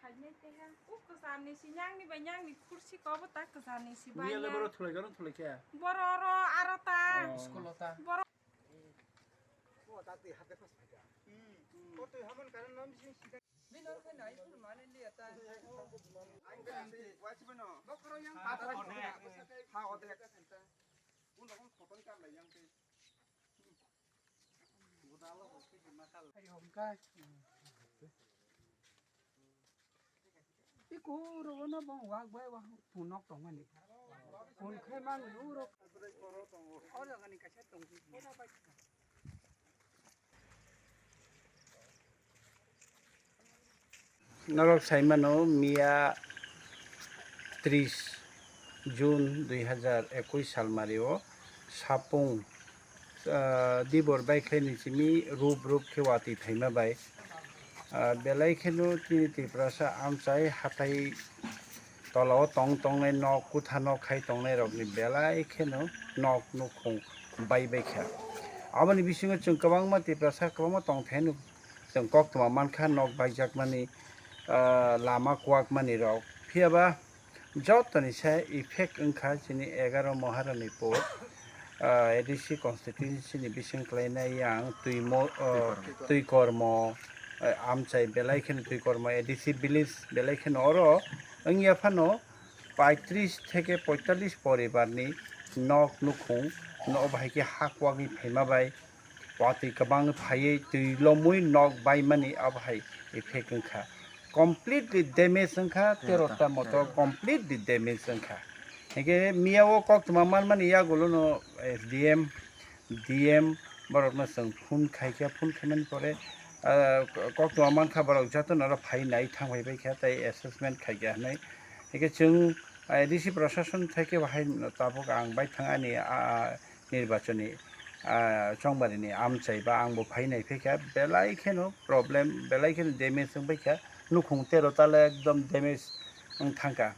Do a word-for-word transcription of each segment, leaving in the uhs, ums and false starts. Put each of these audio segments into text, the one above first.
Khainai teha. O kwcharni si nyangni bai nyangni khursi kobo ta kwcharni si bai. Niyale boro thulai garo thulai khe. Boro oro aro ta. Oh. School o ta. Boro. Iku rogo no bong wak bai wak punok tongmani. Pun khai man uro. Oro gani kaisa tongsi. Norok saimano miya tris June dui hazar ekush salmario sapung, ah, dibor baikhaini simi rup rup khe watwi phaima bai, ah, belai kheno chini Tiprasa amchai hathai tolao tong tongnai nok, kutha nok khai tongnai rokni belai kheno nok nukhung bai bai kha. Aboni bisingo chwng kwbangma Tiprasa kwbangma tongthai nuk. Chwng koktwma mankha nok baijakmani, ah, lama kuwakmani rok. Phiyaba jotoni se effect wngkha chini egaro Maharani pur, ah, A D C constituency ni bising khlainai yang Twimo, ah, Twikormo, ah, amchai belai kheno Twikormo A D C village belai kheno oro wngya phano paitris theke poitallis poribar ni nok nukhung no bahai khe ha kuwagwi phaima bai. Watwi kwbang phaiwi twi lomwi nok baimani abo hai effect wngkha. Completely damage wngkha, tero ta motor completely damage wngkha. Hinkhe miya o koktwma manmani yagulo no S D M, D M borokno chwng phone khaikha, phone khaimani pore, ah, koktwma mankha borok jotono oro phai nai thang phai baikha tei assessment khaikha hinwi. Hinkhe chwng A D C prosason thaikhe bahai tabuk ang baithang ani, ah, nirbachoni, ah, chongbarini amchai ba ang bo phai nai phaikha, belai kheno problem, belai kheno damage wng paikha, nukhung tero tala ekdom damage wng thangkha.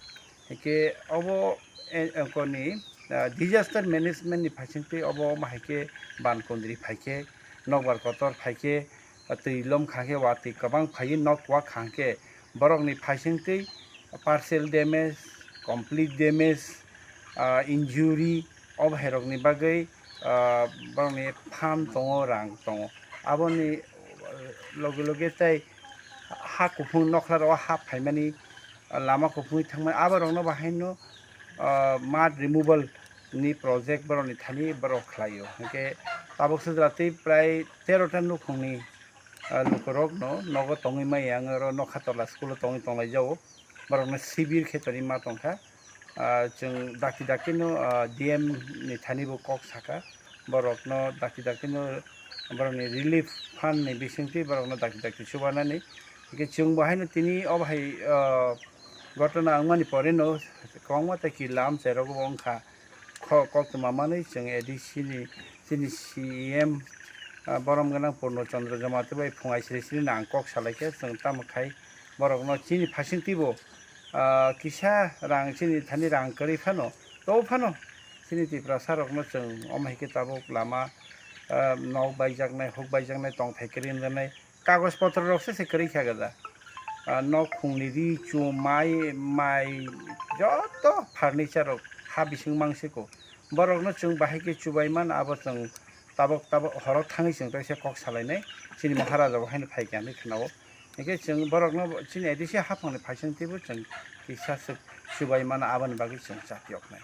Hinkhe obo, eh, koni, ah, disaster management ni phaisingtwi obo omo hai khe ban kondri phaikhe, nokbar kotor phaikhe, twi lom kha khe watwi kwbang phaiwi nok kwak kha khe borokni phaisingtwi partial damage, complete damage, ah, injury, o bahairokni bagwi, ah, borokni phan tongo, rang tongo. Aboni, ah, loge loge tei ha kuphung nokhlarogo ha phaimani, ah, lama kuphungwi thangmani, aborokno bahaino, ah, mud removal ni project borokni thani borok khlaio. Hinkhe tabuk sijra tei prai tero ta nukhungni, ah, lukurokno nogo tongwi maya, ang oro nokha tola school o tongwi tonglaijao. Borokno sibir khe tongwi ma tongkha. Ah, chwng dakti dakti no, ah, D M ni thani bo kok saka. Borokno dakti dakti no borokni relief fund ni bisingtwi borokno dakti dakti chubanani. Hinkhe chwng bo haino tini obo hai, ah, gotona wngmani pore no kwbangma tei killa amchai rok bo wngkha. Kho-, koktwma manwi chwng A D C ni chini C E M, ah, borom gwnang Purno Chandra Jamatia bai phung aisiri siri nang kok salai khe chwng tamo khai borokno chini phaisingtwi bo, ah, kisa rang chini thani rang kwrwi phano, to phano chini Tiprasa rokno chwng omo hai khe tabuk lama, ah, nok baijaknai, huk baijaknai, tongthai kwrwi wngjaknai, kagoj potro rok se se kwrwi kha gada. Ah, nok khungni ri, chum, mai, mai, joto furniture rok ha bising mangsiko. Borokno chwng bahai khe chubai man, abo chwng tabok tabok horo thangwi chwng teisa kok salainai. Chini Maharaja bo haino phai kha hinwi khwnao. Hinkhe chwng borokno chini A D C haphangni phaisingtwi bo chwng kisa swk chubai mano, aboni bagwi chwng chati oknai.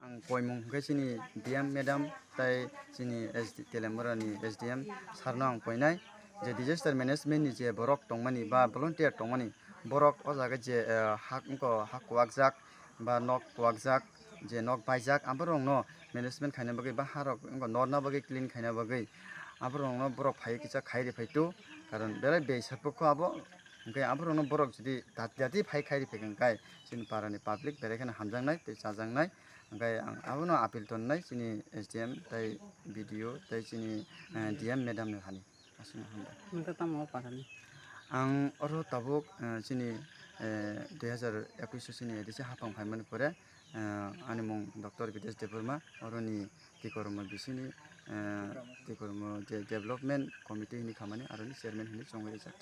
Ang koimung hwnkhe chini D M madam tei chini S D, Telemurani S D M sir no ang koinai je disaster management ni je borok tongmani ba volunteer tongmani, borok o jaga je, eh, hak wngkha, hak kuwakjak ba nok kuwakjak, je nok baijak, aborokno management khaina bagwi ba harok wngkha norna bagwi clean khaina bagwi aborokno borok phaiwi kisa khai rwphaitu, karon belai beisakpokho abo. Hwnkhe aborokno borok jodi dati dati phai khai rwphaikha hwnkhe chini parani public belai kheno hamjaknai tei chajaknai. Hwnkhe ang abono appeal tongnai chini S D M tei B D O tei chini, eh, D M madam ni thani. Aswkno hambai. Nwng khe tamo o parani? Ang oro tabuk, eh, chini, eh, dui hazar ekwis o chini A D C haphang phaimani pore, eh, ani mung Doctor Bidesh Debbarma, oroni Tikormo bisini, eh, Tikormo je Development Committee hini khamani aroni chairman hini chongwi rijak.